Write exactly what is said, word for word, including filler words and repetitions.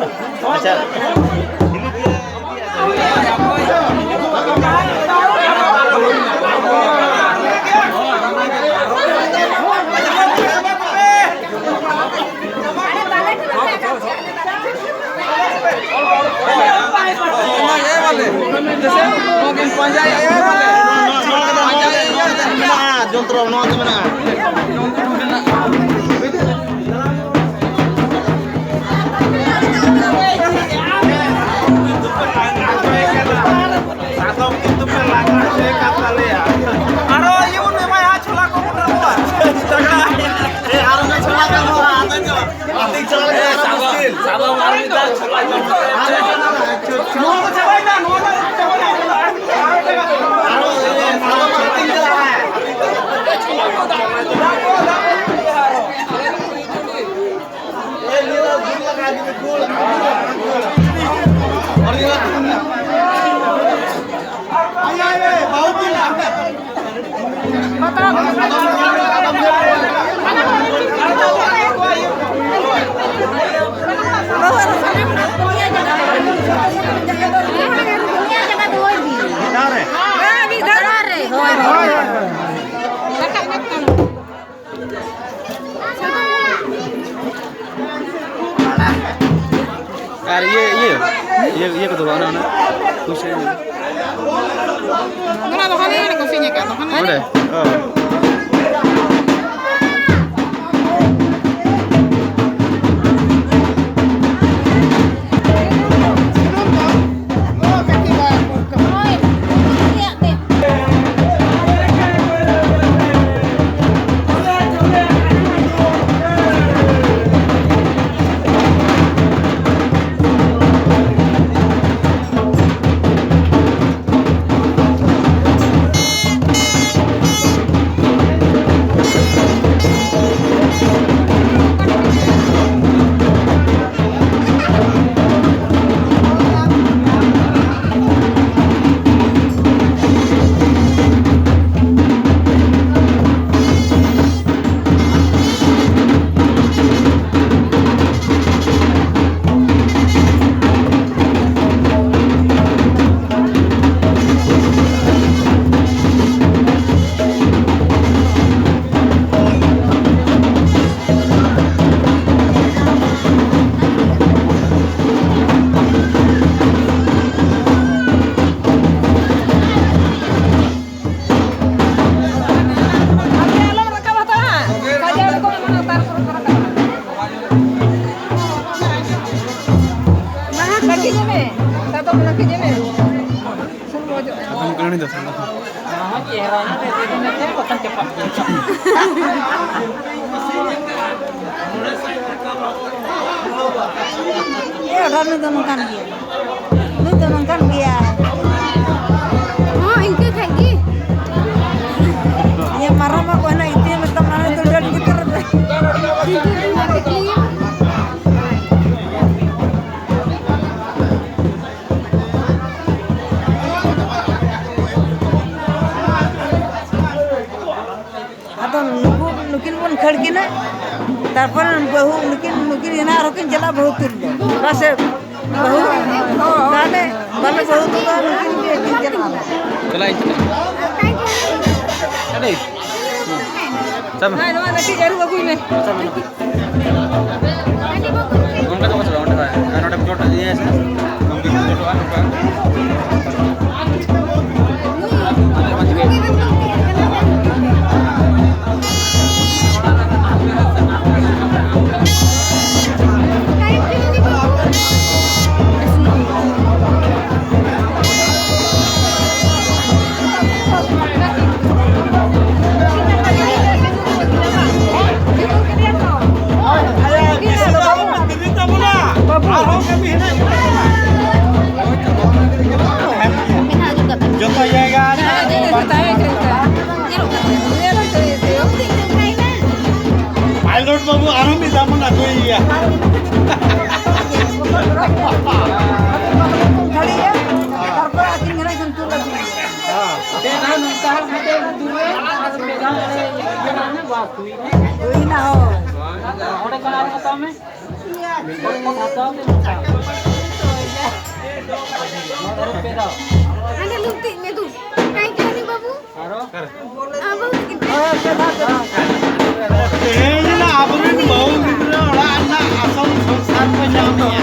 ᱟᱪᱪᱷᱟ᱾ ᱡᱚᱱᱛᱨᱚ ᱱᱚᱣᱟ ᱫᱚ ᱢᱮᱱᱟᱜᱼᱟ᱾ ᱟᱫᱚ ᱠᱤᱱᱛᱩ ᱯᱮ ᱞᱟᱜᱟ ᱦᱚᱪᱚᱭ ᱠᱟᱱ ᱛᱟᱞᱮᱭᱟ᱾ ᱟᱨᱚ ᱤᱭᱟᱹ ᱵᱚᱱ ᱮᱢᱟᱭᱟ, ᱪᱷᱚᱞᱟ ᱠᱚ ᱵᱚᱱ ᱮᱢᱚᱜᱼᱟ᱾ ᱮ, ᱟᱨᱚ ᱪᱷᱚᱞᱟ ᱠᱚ ᱮᱢᱚᱜᱼᱟ, ᱟᱫᱚ ᱪᱚ᱾ ᱟᱹᱛᱤᱧ ᱪᱟᱞᱟᱜ ᱞᱟᱹᱜᱤᱫ ᱟᱨᱚ ᱢᱩᱥᱠᱤᱞ᱾ ᱥᱟᱫᱚᱢ ᱟᱨ ᱢᱤᱫ ᱫᱷᱟᱣ ᱪᱷᱚᱞᱟ ᱡᱚᱢ ᱠᱟᱛᱮ ᱱᱚᱣᱟ ᱠᱚ ᱪᱟᱵᱟᱭᱮᱱᱟ, ᱱᱚᱣᱟ ᱫᱚ ᱪᱟᱵᱟᱭᱮᱱᱟ᱾ ᱟᱨᱚ ᱤᱭᱟᱹ, ᱥᱟᱫᱚᱢ ᱟᱹᱛᱤᱧ ᱪᱟᱞᱟᱜᱼᱟ᱾ ᱟᱨ ᱤᱭᱟᱹ, ᱤᱭᱟᱹ, ᱤᱭᱟᱹ, ᱤᱭᱟᱹ ᱠᱚᱫᱚ ᱵᱟᱝ, ᱚᱱᱟ, ᱚᱱᱟ ᱯᱩᱭᱥᱟᱹ ᱤᱭᱟᱹ᱾ ᱚᱱᱟ ᱫᱚ ᱦᱟᱱᱮ ᱚᱸᱰᱮ ᱠᱚ ᱥᱮᱧ ᱟᱠᱟᱫ ᱫᱚ, ᱦᱟᱱᱮ᱾ ᱚᱸᱰᱮ? ᱚ᱾ ᱥᱟᱫᱚᱢ ᱞᱟᱹᱜᱤᱫ ᱮᱱᱮᱡ᱾ ᱥᱩᱱᱩᱢ ᱚᱡᱚᱜ ᱮᱢ᱾ ᱥᱟᱫᱚᱢ ᱠᱟᱹᱦᱱᱤ ᱫᱚ ᱥᱟᱫᱚᱢ᱾ ᱦᱚᱸ, ᱪᱮᱦᱨᱟ ᱧᱚᱜ ᱨᱮ ᱤᱫᱤ ᱢᱮᱛᱮ ᱵᱟᱠᱷᱟᱱ ᱪᱟᱯᱟᱫ ᱜᱮᱭᱟ᱾ ᱮ, ᱚᱰᱟᱨ ᱱᱩᱭ ᱫᱚ ᱱᱚᱝᱠᱟᱱ ᱜᱮᱭᱟ᱾ ᱱᱩᱭ ᱫᱚ ᱱᱚᱝᱠᱟᱱ ᱜᱮᱭᱟᱭ᱾ ᱦᱚᱸ, ᱤᱱᱠᱟᱹ ᱠᱷᱟᱡ ᱜᱮ᱾ ᱤᱭᱟᱹ ᱢᱟᱨᱟᱝ ᱢᱟ ᱠᱚ ᱦᱮᱱᱟ, ᱤᱛᱟᱹ ᱢᱮᱛᱟᱢ, ᱢᱟᱱᱮ ᱫᱚ ᱰᱟᱹᱰ ᱜᱤᱫᱟᱹᱨ ᱫᱚ᱾ ᱤᱱᱠᱟᱹ ᱜᱮ ᱢᱟ ᱛᱟᱠᱞᱤᱯ᱾ ᱟᱫᱚ ᱱᱩᱠᱩ, ᱱᱩᱠᱤᱱ ᱵᱚᱱ ᱠᱷᱟᱹᱲ ᱠᱤᱱᱟ, ᱛᱟᱨᱯᱚᱨᱮ ᱵᱟᱹᱦᱩ, ᱱᱩᱠᱤᱱ, ᱱᱩᱠᱤᱱ ᱮᱱᱟ ᱟᱨᱦᱚᱸ ᱠᱤᱱ ᱪᱟᱞᱟᱜᱼᱟ ᱵᱟᱹᱦᱩ ᱛᱩᱞ ᱫᱚ᱾ ᱵᱟᱥᱮ ᱵᱟᱹᱦᱩ, ᱛᱟᱦᱞᱮ ᱵᱟᱞᱮ ᱵᱟᱹᱦᱩ ᱛᱩᱞ ᱫᱚ ᱱᱩᱠᱤᱱ ᱜᱮ ᱠᱤᱱ ᱪᱟᱞᱟᱜᱼᱟ᱾ ᱪᱟᱞᱟᱜ ᱤᱧ ᱪᱟᱞᱟᱜ᱾ ᱟᱹᱰᱤ᱾ ᱥᱟᱵ ᱢᱮ᱾ ᱦᱮᱸ, ᱱᱚᱣᱟ ᱠᱟᱹᱴᱤᱡ ᱟᱹᱨᱩᱵ ᱟᱹᱜᱩᱭ ᱢᱮ᱾ ᱥᱟᱵ ᱢᱮ᱾ ᱚᱱᱠᱟ ᱫᱚ ᱵᱟᱝ, ᱚᱸᱰᱮ ᱦᱳᱭ᱾ ᱟᱨ ᱱᱚᱰᱮ ᱪᱚᱴ ᱤᱭᱟᱹ ᱥᱮ᱾ ᱜᱚᱢᱠᱮ ᱠᱚ ᱪᱚᱴᱚᱜᱼᱟ ᱱᱚᱝᱠᱟ᱾ ᱟᱨᱦᱚᱸ ᱠᱟᱹᱢᱤ ᱦᱮᱱᱟᱜ ᱜᱮᱛᱟ ᱵᱚᱱᱟ᱾ ᱡᱚᱛᱚ ᱡᱟᱭᱜᱟ ᱯᱟᱭᱞᱚᱴ ᱵᱟᱹᱵᱩ, ᱟᱨᱦᱚᱸ ᱢᱤᱫ ᱫᱷᱟᱣ ᱵᱚᱱ ᱟᱹᱜᱩᱭᱮᱭᱟ᱾ ᱛᱟᱨᱯᱚᱨ ᱟᱹᱠᱤᱱ ᱜᱷᱟᱹᱲᱤᱡ ᱮ, ᱛᱟᱨᱯᱚᱨ ᱟᱹᱠᱤᱱ ᱜᱷᱟᱹᱲᱤᱡ ᱠᱤᱱ ᱛᱩᱞ ᱟᱹᱠᱤᱱᱟ᱾ ᱦᱮᱸ᱾ ᱫᱮ ᱱᱟᱦᱟᱜ ᱱᱚᱝᱠᱟ ᱦᱟᱸᱜ ᱱᱚᱛᱮ ᱫᱩᱲᱩᱵ ᱢᱮ, ᱟᱨ ᱯᱮ ᱫᱷᱟᱣ ᱮᱱᱮᱡ ᱤᱭᱟᱹ ᱵᱟᱝ ᱦᱩᱭ ᱮᱱᱟ᱾ ᱦᱩᱭ ᱮᱱᱟ, ᱦᱳᱭ᱾ ᱚᱸᱰᱮ ᱠᱷᱚᱱ ᱟᱨᱦᱚᱸ ᱦᱟᱛᱟᱣ ᱢᱮ᱾ ᱯᱚᱴ ᱯᱚᱴ ᱦᱟᱛᱟᱣ ᱢᱮ, ᱱᱚᱝᱠᱟ᱾ ᱱᱚᱣᱟ ᱫᱷᱟᱨᱮ ᱯᱮ ᱫᱷᱟᱣ᱾ ᱦᱟᱸᱰᱮ ᱞᱩᱢᱛᱤᱡ ᱢᱮ ᱫᱩ᱾ ᱦᱟᱭ ᱠᱟᱹᱦᱱᱤ ᱵᱟᱹᱵᱩ᱾ ᱟᱨᱦᱚᱸ? ᱟᱵᱚ ᱛᱮᱦᱮᱧ ᱨᱮᱱᱟᱜ ᱟᱵᱚᱨᱮᱱ ᱵᱟᱹᱦᱩ ᱜᱤᱫᱽᱨᱟᱹ ᱚᱲᱟᱜ ᱨᱮᱱᱟᱜ ᱟᱥᱚᱞ ᱥᱚᱝᱥᱟᱨ ᱠᱚ ᱧᱟᱢ ᱮᱫᱟ᱾